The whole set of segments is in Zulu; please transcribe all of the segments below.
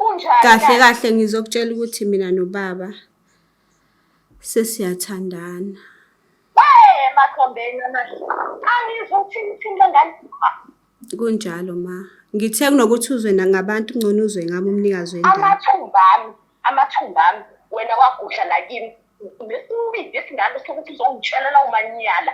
Unjani Kahle kanti? kahle ngizokutshela ukuthi mina nobaba sesiyathandana. Wee Mathombeni amahle. Angizwa uthini uthini le ngane. Kunjalo ma. Ngithe kunokuthi uzwe nangabantu ngcono uzwe ngami umnikazi wendaba. Amathumba ami, amathumba ami wena wagudla la kimi. Nesibindi esingaka sokuthi uzongitshela lawo manyala.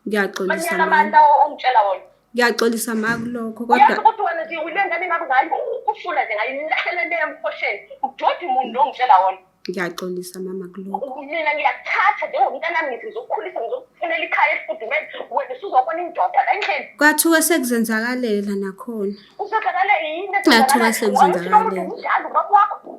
Ngiyaxolisa Manyala ma. mani lawo ongitshela wona. Ngiyaxolisa ma kulokho Uyazi kodwa ukuthi wena nje uyile ngane ngabe ngayi ufuna nje ngayilahlela le emhosheni. Udodi muntu lo ongitshela wona. Ngiyaxolisa mama kulokho. Mina ngiyakuthatha njengomntanami ngithi ngizokukhulisa ngizokufunela ikhaya elifudumele wena usuzobona indoda la endlini. Kwathuka sekuzenzakalela nakhona. Uzenzakala yini Ngathuka ezenzakalayo? sekuzenzakalela. Wayuthi lo muntu unjalo ubaba wakho.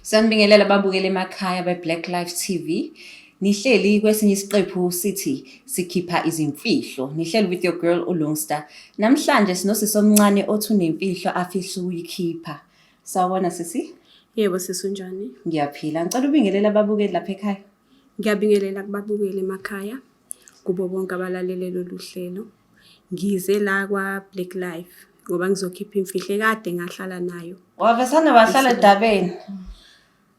Sanibingelela ababukeli emakhaya be-Black Life TV. Nihleli kwesinye isiqephu sithi sikhipha izimfihlo. Nihleli with your girl uLungster. Namhlanje sinosisi omncane othi unemfihlo afisa ukuyikhipha. Sawubona sisi. Yebo sisi unjani? Ngiyaphila. Ngicela ubingelele ababukeli lapha ekhaya. Ngiyabingelela kubabukeli emakhaya, kubo bonke abalalele lolu hlelo. Ngize la kwa-Black Life ngoba ngizokhipha imfihlo ekade ngahlala nayo. Wavesana wahlala edabeni.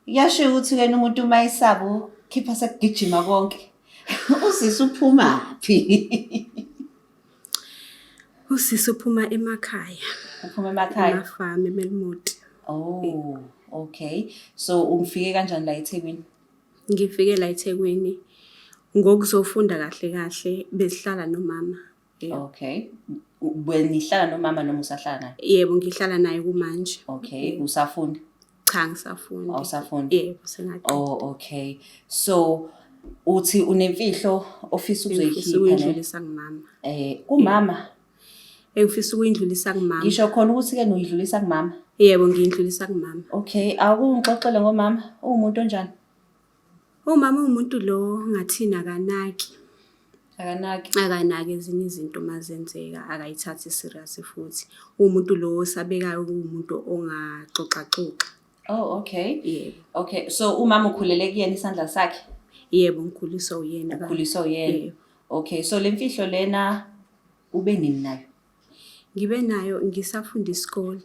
Kuyashiwo ukuthi kena umuntu uma esaba ukhipha sekugijima konke. Usisi uphuma phi? Usisi uphuma emakhaya. Uphuma emakhaya. Emafamu eMelmoth. Oh, okay. So ufike kanjani la eThekwini? Ngifike la eThekwini ngokuzofunda kahle kahle besihlala nomama. Yebo. Okay. Wena nihlala nomama noma usahlala naye? Yebo ngihlala naye kumanje. Okay, usafunda? Cha ngisafundi. Awusafundi? Yebo sengaqeda. Oh, okay. So uthi unemfihlo ofisa Engifisa ukuzoyikhipha ne? ukuyidlulisa kumama. Kumama. Engifisa ukuyidlulisa kumama. Ngisho khona ukuthi ke noyidlulisa kumama. Yebo ngiyidlulisa kumama. Okay, akungixoxele ngomama. Uwumuntu onjani? Umama uwumuntu lo ngathini akanaki. Akanaki. Akanaki ezinye izinto mazenzeka, akayithathi serious futhi. Uwumuntu lo osabekayo, uwumuntu ongaxoxaxoxa. Oh, okay. Yebo. Okay, so umama ukhulele kuyena isandla sakhe? Yebo, ngikhuliswa uyena. Ukhuliswa uyena. Yebo. Okay, so le mfihlo lena ube nini nayo? Ngibe nayo ngisafunda isikole.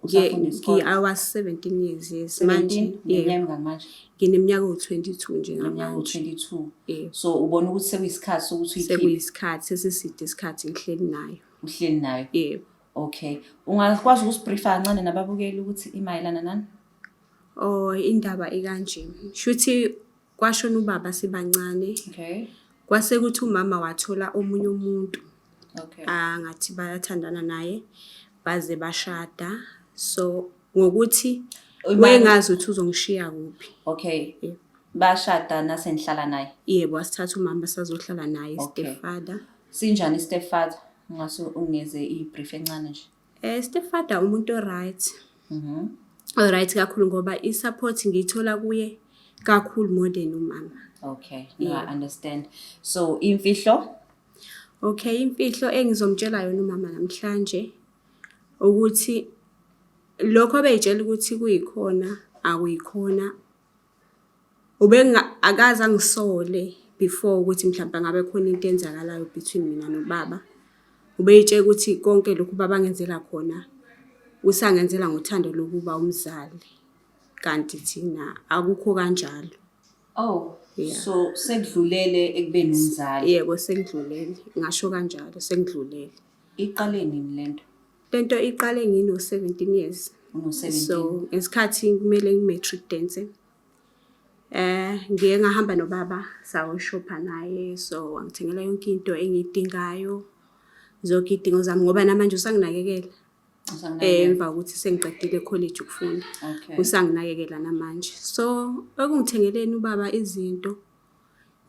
Usafunda isikole? I was 17 years yes. 17? Manje Neminyaka yebo. emingaki manje? Ngineminyaka ewu-22 Neminyaka njengamanje. ewu-22. Yebo. So ubona ukuthi sekuyisikhathi sokuthi uyikhiphe? Sekuyisikhathi sesiside isikhathi ngihleli nayo. Uhleli nayo. Yebo. Okay. Ungakwazi ukusibriefa kancane nababukeli ukuthi imayelana nani? Oh indaba ikanje. Shuthi kwashona ubaba sibancane. Okay. Kwase kuthi umama wathola omunye umuntu Okay. angathi bayathandana naye baze bashada. So ngokuthi wayengazi ukuthi uzongishiya kuphi. Okay. Yebo. Bashada nasenihlala naye. Yebo, wasithatha umama sazohlala naye Okay. stepfather. Sinjani stepfather? Ungase ungeze i-brief encane nje. Stepfather umuntu o-right. O-right kakhulu ngoba i-support ngiyithola kuye kakhulu more than umama. Okay, no, I understand. So imfihlo? Okay, imfihlo engizomtshela yona umama namhlanje ukuthi lokho abeyitshela ukuthi kuyikhona akuyikhona. Akaze angisole before ukuthi mhlawumbe ngabe khona into eyenzakalayo between mina nobaba. Ubeyitshela ukuthi konke lokhu ubaba angenzela khona usangenzela ngothando lokuba umzali, kanti thina akukho kanjalo. Oh, Yeah. so sekudlulele ekubeni umzali. Yebo, sekudlulele, ngasho kanjalo, sekudlulele. Iqale nini lento? Lento iqale ngino-17 years. Uno-17. So ngesikhathi kumele ngi-matric dance. Ngiye ngahamba nobaba sayoshopha naye so wangithengela yonke into engiyidingayo. Zonke iy'dingo zami ngoba namanje usanginakekela. Usanginakekela. Emva kokuthi sengiqedile ekholeji ukufunda. Okay. Usanginakekela namanje. So ekungithengeleni ubaba izinto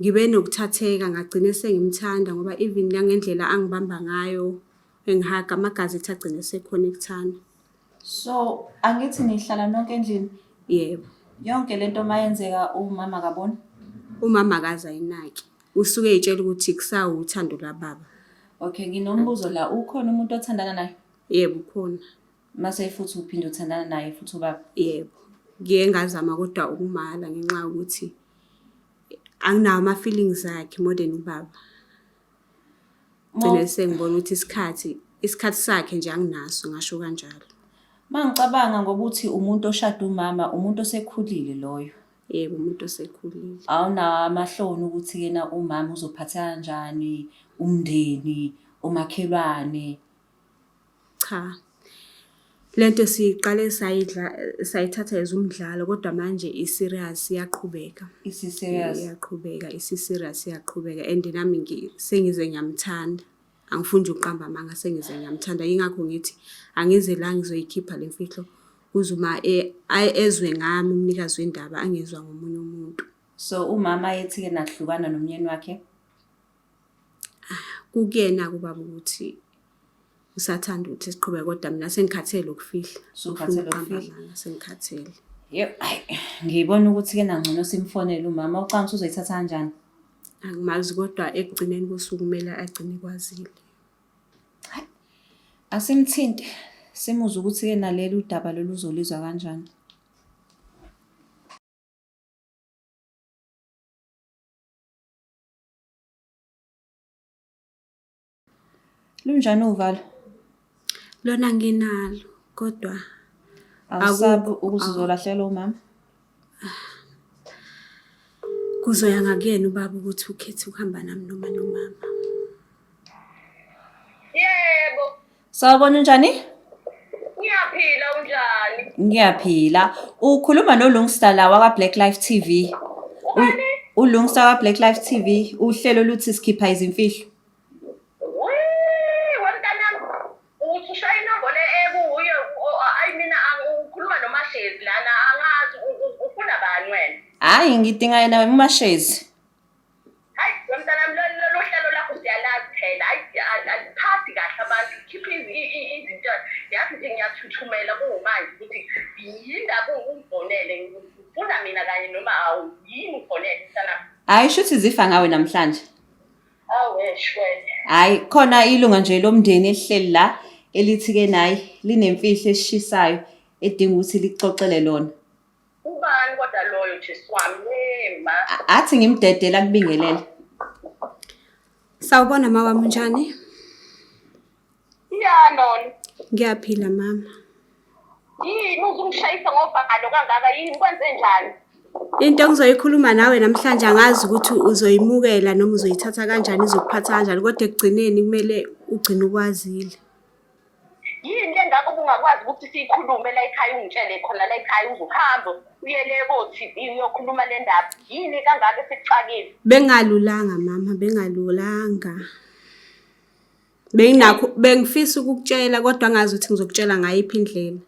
ngibe nokuthatheka ngagcine sengimthanda ngoba even nangendlela angibamba ngayo engihaga amagazi ethi agcine esekhonekthana. So angithi nihlala nonke endlini? Yebo. Yonke lento mayenzeka umama akaboni? Umama akaze ayinake. Usuke ey'tshela ukuthi kusawuthando lwababa. Okay, nginombuzo la, ukhona umuntu othandana naye? Yebo, ukhona. Mase futhi uphinde uthandana naye futhi ubaba? Yebo. Ngiye ngazama kodwa ukumala ngenxa yokuthi anginawo ama-feelings akhe more than ubaba. Gcine sengibona ukuthi isikhathi isikhathi sakhe nje anginaso ngasho kanjalo. Mangicabanga ngokuthi umuntu oshada umama umuntu osekhulile loyo. Yebo, umuntu osekhulile. Awunawo amahloni ukuthi kena umama uzophatheka kanjani, umndeni, omakhelwane. Cha. Lento siyiqale sayidla sayithatha as umdlalo kodwa manje i-serious iyaqhubeka. Isi-serious. Iyaqhubeka, isi-serious iyaqhubeka and nami sengize ngiyamthanda. Angifuni nje ukuqamba amanga sengize ngiyamthanda. Yingakho ngithi angize la ngizoyikhipha le mfihlo kuze uma ezwe ngami umnikazi wendaba angezwa ngomunye umuntu. So umama ethi-ke nahlukana nomyeni wakhe? Kukuyena-ke ubaba ukuthi usathanda ukuthi siqhubeke kodwa mina sengikhathele ukufihla. Usukhathele ukufihla? Sengikhathele. Yebo, ayi ngibona ukuthi-ke nangcono simfonele umama. Ucabanga ukuthi uzoyithatha kanjani? Angimazi kodwa ekugcineni kosuku kumele agcine ekwazile. Hayi, asimthinte simuzwe ukuthi-ke naleli udaba lolu uzolizwa kanjani. Lunjani uvalo? Lona nginalo kodwa Awusabi ukuthi uzolahlekelwa umama? Kuzoya ngakuyena ubaba ukuthi ukhethe ukuhamba nami noma nomama. Yebo. Sawubona unjani? Ngiyaphila unjani? Ngiyaphila. Ukhuluma noLungsta la waka Black Life TV. Ubani? ULungsta wa Black Life TV uhlelo luthi sikhipha izimfihlo. Wee, wemntanami uthi ushaya inombolo ekuye ayi mina ukhuluma noMashezi lana angazi ufuna bani wena. Hayi ngidinga yena uMashezi. Hayi wemntanami lolu hlelo lakho siyalazi phela hayi aliphathi kahle abantu khipha izinto yazi nje ngiyathuthumela kuwumanje ukuthi yindaba ungifonele ngifuna mina kanye noma awu yini ufonele mntanami. Hayi shuthi zifa ngawe namhlanje. Awe shwele. Hayi khona ilunga nje lomndeni elihleli la elithi ke nayi linemfihlo eshisayo edinga ukuthi likuxoxele lona. Ubani kodwa loyo Jesu wami wema. Athi ngimdedela kubingelele. Sawubona mama wami unjani? Ya nona. Ngiyaphila mama. Yini uzungishayisa ngovalo kangaka yini kwenze njani? Into engizoyikhuluma nawe namhlanje angazi ukuthi uzoyimukela noma uzoyithatha kanjani izokuphatha kanjani kodwa ekugcineni kumele ugcine ukwazile. Yini le ngako ubungakwazi ukuthi siyikhulume la ekhaya ungitshele khona la ekhaya uzuhambe uyele ko-TV uyokhuluma le ndaba. Yini kangaka esikuxakile? Bengalulanga mama, bengalulanga. Benginakho bengifisa ukukutshela kodwa angazi ukuthi ngizokutshela ngayiphi indlela.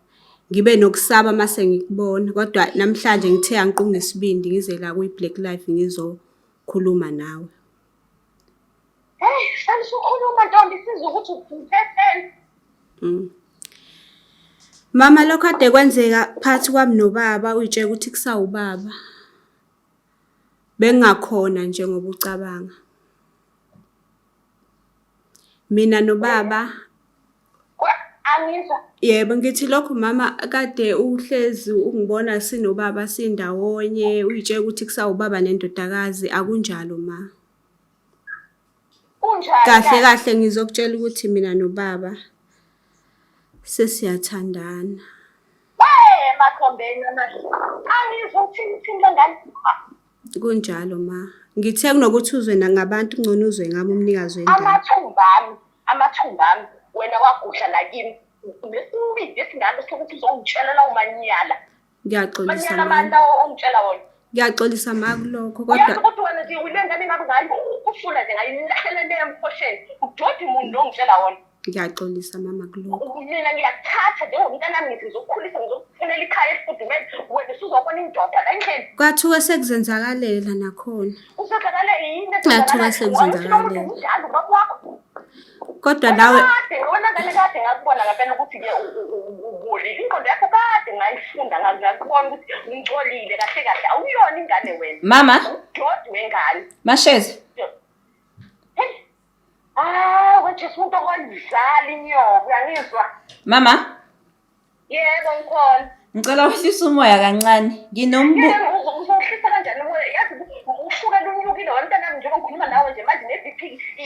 Ngibe nokusaba mase ngikubona kodwa namhlanje ngithe angiqunge isibindi ngize la kwi-Black Life ngizokhuluma nawe. Hey, sale usukhuluma ntombi sizwe ukuthi uphetheni. Mama lokho kade kwenzeka phakathi kwami nobaba uyitshela ukuthi kusawubaba. Bengingakhona njengoba ucabanga. Mina nobaba Angizwa. Yebo, ngithi lokhu mama kade uhlezi ungibona sinobaba sindawonye uyitshela ukuthi kusawubaba nendodakazi akunjalo ma. Kunjani? Kahle kahle ngizokutshela ukuthi mina nobaba sesiyathandana. Wee Mathombeni amahle. Angizwa uthini uthini le ngane. Kunjalo ma. Ngithe kunokuthi uzwe ngabantu ngcono uzwe ngami umnikazi wendaba. Amathumba ami, amathumba ami wena wagudla la kimi. Nesibindi esingaka sokuthi uzongitshela lawo manyala. Ngiyaxolisa Manyala ma. mani lawo ongitshela wona. Ngiyaxolisa ma kulokho Uyazi kodwa ukuthi wena nje uyile ngane ngabe ngayi ufuna nje ngayilahlela le emhosheni. Udodi muntu lo ongitshela wona. Ngiyaxolisa mama kulokho. Mina ngiyakuthatha njengomntanami ngithi ngizokukhulisa ngizokufunela ikhaya elifudumele wena usuzobona indoda la endlini. Kwathiwa sekuzenzakalela nakhona. Uzenzakala yini Kwathiwa sekuzenzakalela. Unjalo ubaba wakho. Kodwa nawe Kade wena ngane kade ngakubona ngempela ukuthi-ke ubolile ingqondo yakho kade ngayifunda ngakubona ukuthi ungcolile kahle kahle awuyona ingane wena. Mama, Udodi wengane. Mashezi. Hey. Ah, wejesu umuntu okwalidlala inyoka uyangizwa? Mama, Yebo ngikhona. ngicela wehlise umoya kancane. Nginombu Yebo uzohlisa kanjani umoya? Yazi Ushukela unyukile wemntanami njengoba ngikhuluma nawe nje manje ne-BP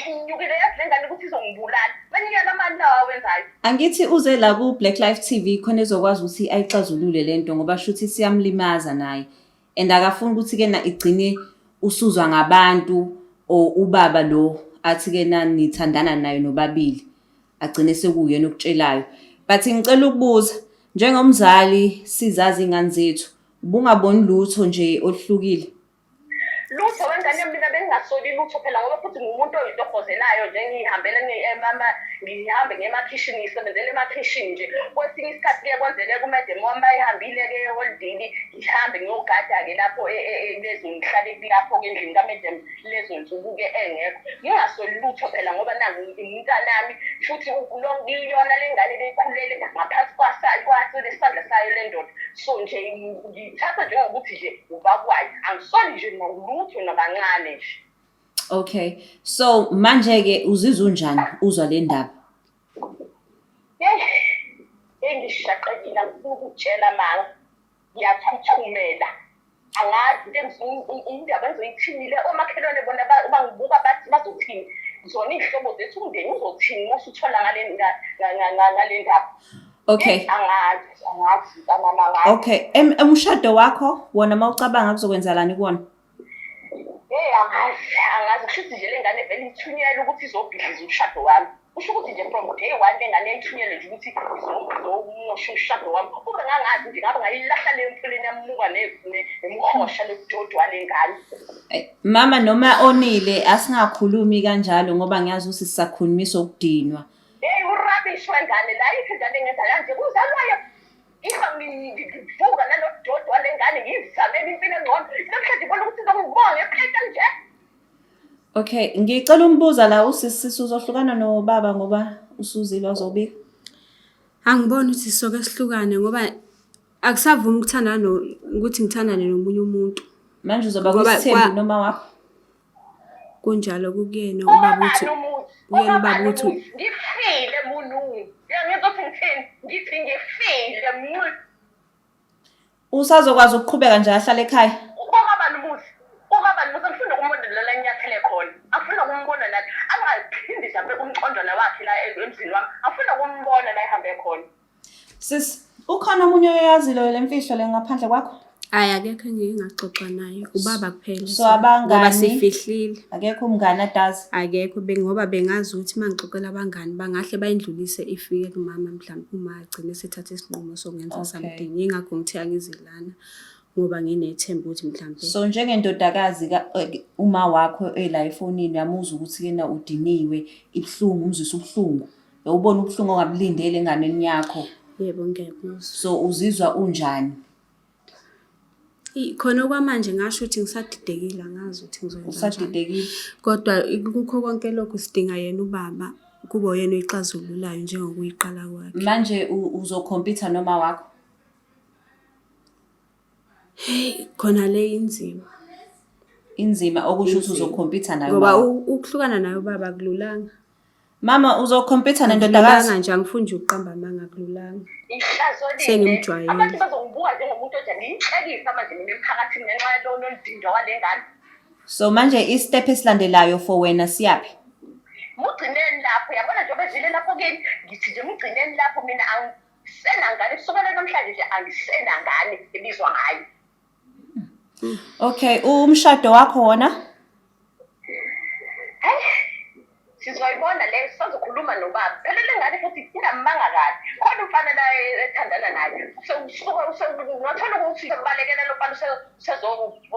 inyukile yazi le ngane ukuthi izongibulala. Manyala amani lawa awenzayo. Angithi uze la ku Black Life TV khona ezokwazi ukuthi ayixazulule lento ngoba shuthi siyamlimaza naye and akafuni ukuthi ke na igcine usuzwa ngabantu or ubaba lo athi ke na nithandana naye nobabili agcine sekuyena okutshelayo. But ngicela ukubuza njengomzali sizazi ingane zethu ubungaboni lutho nje oluhlukile? Lutho wengane yami mina bengingasoli lutho phela ngoba futhi ngumuntu oyitohozelayo nje ngihambela ngihambe ngiye emakhishini ngisebenzela emakhishini nje kwesinye isikhathi kuye kwenzeke kumedem wami bayihambile-ke eholidini ngihambe ngiyogada-ke lapho e, e, e, lezo ngihlale lapho-ke endlini kamedem lezo nsuku-ke engekho ngingasoli lutho phela ngoba nangu umntanami futhi iyona le ngane beyikhulele ngaphansi kwaso lesandla sayo le ndoda so nje ngithatha njengokuthi nje ubakwayo angisoli nje nolutho nakancane nje. Okay, so manje-ke uzizwa unjani uzwa le ndaba? Yeyi, yeyi ngishaqekile angifuni ukukutshela amanga. Ngiyathuthumela. Angazi into indaba engizoyithini le omakhelwane bona bangibuka bathi bazothini zona iy'hlobo zethu umndeni uzothini uma usuthola ngale ndaba. Okay. Angazi, angazi mntanami angazi. Okay, umshado wakho wona mawucabanga kuzokwenzalani kuwona? Hey angazi, angazi kusho ukuthi nje le ngane vele ithunyelwe ukuthi izobhidliza umshado wami. Kusho ukuthi nje from day one le ngane yayithunyelwe nje ukuthi izomosha umshado wami. Kube ngangazi nje ngabe ngayilahla le mfuleni yamuka nemhosha lododi wale ngane. Mama noma onile asingakhulumi kanjalo ngoba ngiyazi ukuthi sisakhulumiswa ukudinwa. Hey urubbish wengane la yikho ingane engenza kanje kuzalwayo ifa ngivuka nalododi wale ngane ngiyizamele impilo engcono namhlanje ibona ukuthi izongibonga ngeplate nje. Okay, ngicela umbuza la usisi sisi uzohlukana nobaba ngoba usuzile wazobika. Angiboni ukuthi sisoke sihlukane ngoba akusavumi ukuthandana no ukuthi ngithandane nomunye umuntu. Manje uzoba kwisithembu noma wakho? Kunjalo kukuyena ubaba uthi kuyena ubaba ukuthi ngifile muntu uyangizwa ukuthi ngithini ngithi ngifile mnci Usazokwazi ukuqhubeka nje ahlale ekhaya? Kokabani umuzi kokabani umuzi angifuni nokumbona la nginyathele khona angifuni nokumbona la angaphindi nje abeke umqondwana wakhe la emzini wami angifuni nokumbona la ehambe khona. Sis, ukhona omunye oyazi lo le mfihlo le ngaphandle kwakho? Hhayi akekho engike ngaxoxa naye, ubaba kuphela. So abangani? Ngoba sifihlile. Akekho umngani adazi? Akekho ngoba bengazi ukuthi uma ngixoxela abangani bangahle bayindlulise ifike kumama mhlawumbe uma agcine esethatha isinqumo sokungenza Okay. something. Yingakho ngithe angize lana ngoba nginethemba ukuthi mhlawumbe So njengendodakazi ka uma wakho ela efonini uyamuzwa ukuthi kena udiniwe, ibuhlungu, umzwisa ubuhlungu. Ubona ubuhlungu ongabulindele enganeni yakho. Yebo ngiyakuzwa. So uzizwa unjani? Khona okwamanje ngasho ukuthi ngisadidekile angazi ukuthi ngizoyenza kanjani. Usadidekile. Kodwa kukho konke lokhu sidinga yena ubaba kube uyena oyixazululayo njengokuyiqala kwakhe. Manje uzokhompyutha noma wakho? Hey, khona le inzima. Inzima okusho ukuthi uzokhompyutha naye Ngoba ubaba. ukuhlukana naye ubaba akululanga. Mama uzokhompyutha nendodakazi. Akululanga nje angifuni nje ukuqamba amanga akululanga. Ihlazo lile. Sengimjwayele. Abantu bazongibuka njengomuntu onjani ngiyinhlekisa manje mina emphakathini ngenxa yalo noludindwa wale ngane. So manje i-step esilandelayo for wena siyaphi? Mugcineni lapho yabona njengoba edlile lapho kini ngithi nje mugcineni lapho mina angisenangane kusukela namhlanje nje angisenangane ebizwa ngayo. Okay, umshado wakho wona? Hey, sizoyibona le sizokhuluma nobaba. Phela le ngane futhi inamanga kabi. Khona umfana la ethandana naye. Usuka ungathola ukuthi ubalekela lo mfana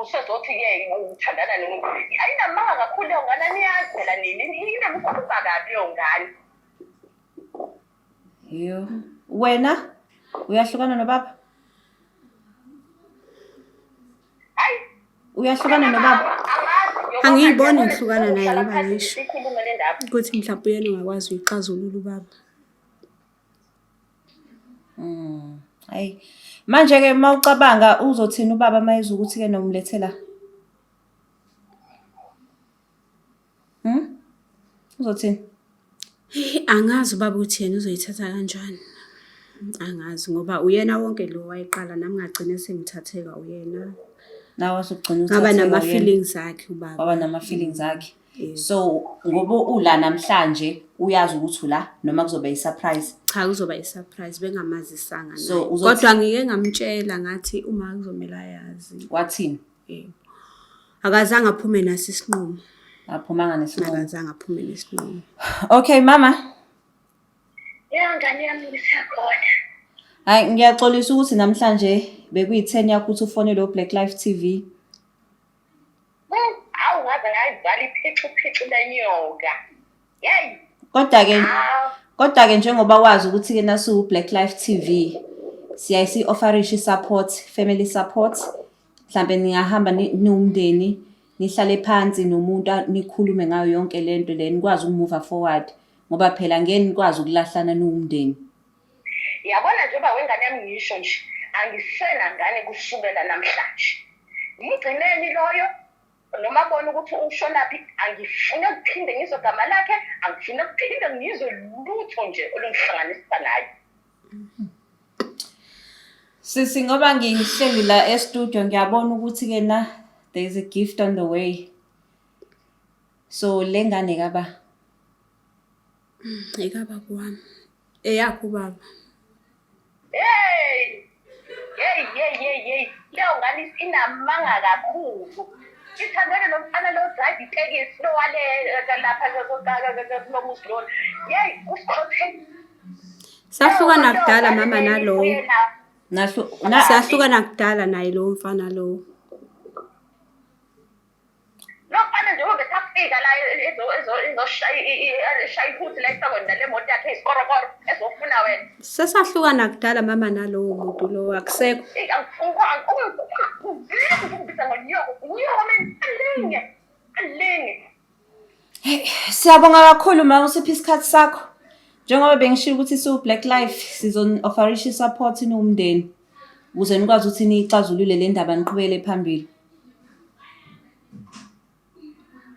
usezothi ke uthandana nomuntu. Ayinamanga kakhulu leyo ngane aniyazi phela nini. Inamkhuba kabi leyo ngane. Yo. Wena uyahlukana nobaba? Hayi. Uyahlukana nobaba? Angiyiboni ngihlukana naye ngoba ngisho ukuthi mhlawumbe uyena ongakwazi uyixazulula ubaba. Hayi. Manje ke mawucabanga uzothini ubaba mayezwa ukuthi ke nomlethela? Uzothini? Eyi, angazi ubaba ukuthi yena uzoyithatha kanjani. Angazi ngoba uyena wonke lo wayiqala nami ngagcina sengithatheka uyena. Nawe wasugcina Ngaba uthatheka nama kuyena. feelings akhe ubaba. Waba nama feelings akhe. Yebo. So ngoba ula namhlanje uyazi ukuthi ula noma kuzoba i-surprise. Cha, kuzoba i-surprise, bengamazisanga So, naye. Kodwa ngike ngamtshela ngathi uma kuzomele ayazi. Wathini? Yebo. Akazange aphume naso isinqumo. Aphumanga nesinqumo. Akazange aphume nesinqumo. Okay mama. Ya ngane yami, ngisakhona. Hayi, ngiyaxolisa ukuthi namhlanje bekuyi-10 yakho ukuthi ufonele u-Black Life TV. Hawu, ngaze ngayivala iphicu-phicu lenyoka. Yeyi. Kodwa-ke Hawu. kodwa-ke njengoba wazi ukuthi-ke nasu Black Life TV siyaye si-offerishe i-support, family support. Mhlambe ningahamba niwumndeni, nihlale phansi nomuntu nikhulume ngayo yonke lento le, nikwazi uku-move forward ngoba phela ngeke nikwazi ukulahlana niwumndeni. Yabona, njengoba wengane yami ngisho nje, angisena ngane kusukela namhlanje. Ngigcineni loyo noma bona ukuthi ushonaphi, angifune ukuphinde ngizwe gama lakhe, angifune ukuphinde ngizwe lutho nje olungihlanganisa naye. Sisi, ngoba ngihleli la e-studio ngiyabona ukuthi-ke na there is a gift on the way. So le ngane kaba? Ekababa wami. Eyakho ubaba. Hey! Hey, hey, hey, hey. Leyo ngane inamanga kakhulu. Ithandene nomfana lo drive itekisi lo wale lapha kulo muzi lona. Hey, usikhothe. Sahlukana kudala mama nalowo. Nahlu na Sahlukana kudala naye lowo mfana lowo. Lo mfana njengoba besafika la ezoshaya ihuthi la esangweni nale moto yakhe eyisikorokoro ezofuna wena. Sesahlukana kudala mama nalowo muntu lowo, akusekho. Ukubiza ngonyoko, unyoko mina alinge. Alinge. Siyabonga kakhulu ma usiphi isikhathi sakho. Njengoba bengishilo ukuthi siwu Black Life sizoni-offerisha i-support niwumndeni ukuze nikwazi ukuthi niyixazulule le ndaba, niqhubekele phambili.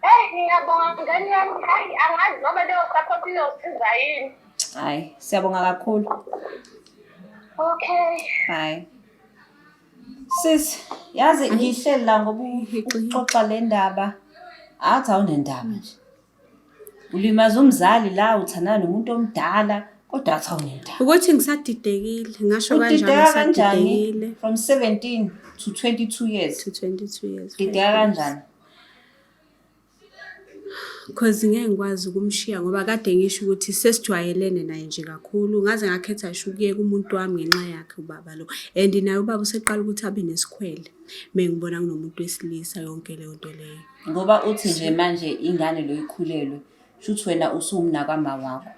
Hey, ngiyabonga ngane yami. Hayi, angazi noma leyo support iyosiza yini. Hayi, siyabonga kakhulu. Okay. Bye. Sis, yazi ngihleli la ngoba uxoxa le ndaba. Athi awunendaba nje. Ulimaza umzali la, uthandana nomuntu omdala, kodwa athi awunendaba. Ukuthi ngisadidekile, ngasho kanjalo. Udideka kanjani Ngisadidekile. from 17 to 22 years? To 22 years. Dideka kanjani? Cause ngeke ngikwazi ukumshiya ngoba kade ngisho ukuthi sesijwayelene naye nje kakhulu. Ngaze ngakhetha ngisho ukuyeka umuntu wami ngenxa yakhe ubaba lo. And naye ubaba useqala ukuthi abe nesikhwele. Mengibona kunomuntu wesilisa, yonke leyo nto leyo. Ngoba uthi nje manje ingane lo ikhulelwe, shuthi wena usuwumnakama wakho.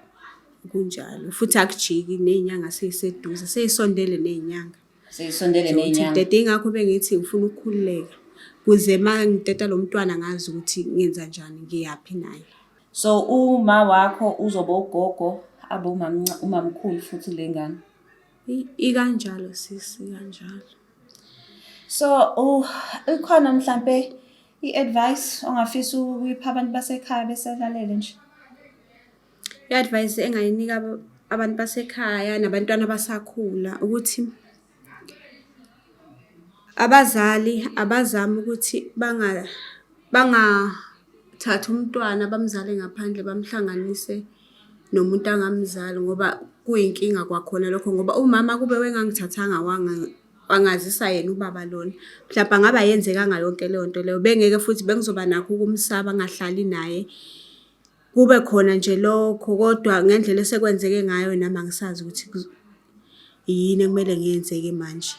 Kunjalo. Futhi akujiki, ney'nyanga seyiseduze, seyisondele ney'nyanga. Seyisondele Ukuthi ney'nyanga. ngitete, ingakho bengithi ngifuna ukukhululeka. Kuze uma ngiteta lo mntwana ngazi ukuthi ngenza njani, ngiyaphi naye. So uma wakho uzoba ugogo, abe umamkhulu futhi le ngane. Ikanjalo sisi, ikanjalo. So ikhona mhlambe i-advice ongafisa ukuyipha abantu basekhaya besalalele nje? I-advice engayinika abantu basekhaya nabantwana abasakhula ukuthi abazali abazame ukuthi bangathathi umntwana bamzale ngaphandle bamhlanganise nomuntu angamzali ngoba kuyinkinga kwakhona lokho, ngoba umama kube wengangithathanga wangazisa yena ubaba lona, mhlampe angaba ayenzekanga yonke leyo nto leyo. Bengeke futhi bengizoba nakho ukumsaba ngingahlali naye. Kube khona nje lokho, kodwa ngendlela esekwenzeke ngayo nami angisazi ukuthi yini ekumele ngiyenze-ke manje.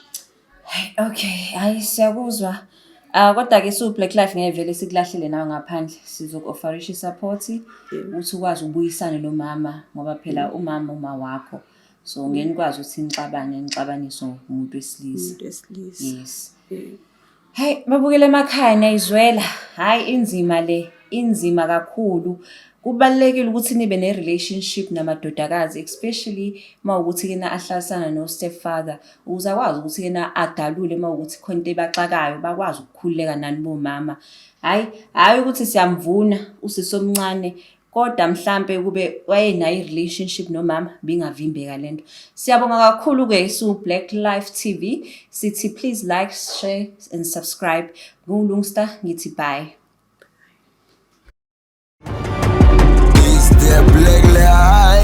Hey, okay, hayi siyakuzwa. Ah, kodwa ke su Black Life ngeke vele sikulahlele nawe ngaphandle. Sizoku-offerisha i-support ukuthi ukwazi ukubuyisana nomama ngoba phela umama uma wakho. So ngeke nikwazi ukuthi nixabane, nixabaniswe umuntu wesilisa. Umuntu wesilisa. Yes. Hey, babukele emakhaya, niyayizwela. Hayi, inzima le, inzima kakhulu. Kubalulekile ukuthi nibe ne-relationship namadodakazi, especially uma ukuthi kena ahlalisana no-stepfather, ukuze akwazi ukuthi kena adalule uma ukuthi khona into ebaxakayo, bakwazi ukukhululeka nani bomama. Hhayi, hhayi ukuthi siyamvuna usisi omncane. Kodwa mhlampe kube wayenayo i-relationship nomama bingavimbeka lento. Siyabonga kakhulu ke su Black Life TV. Sithi please like, share and subscribe. NguLungsta ngithi bye. It's the Black Life.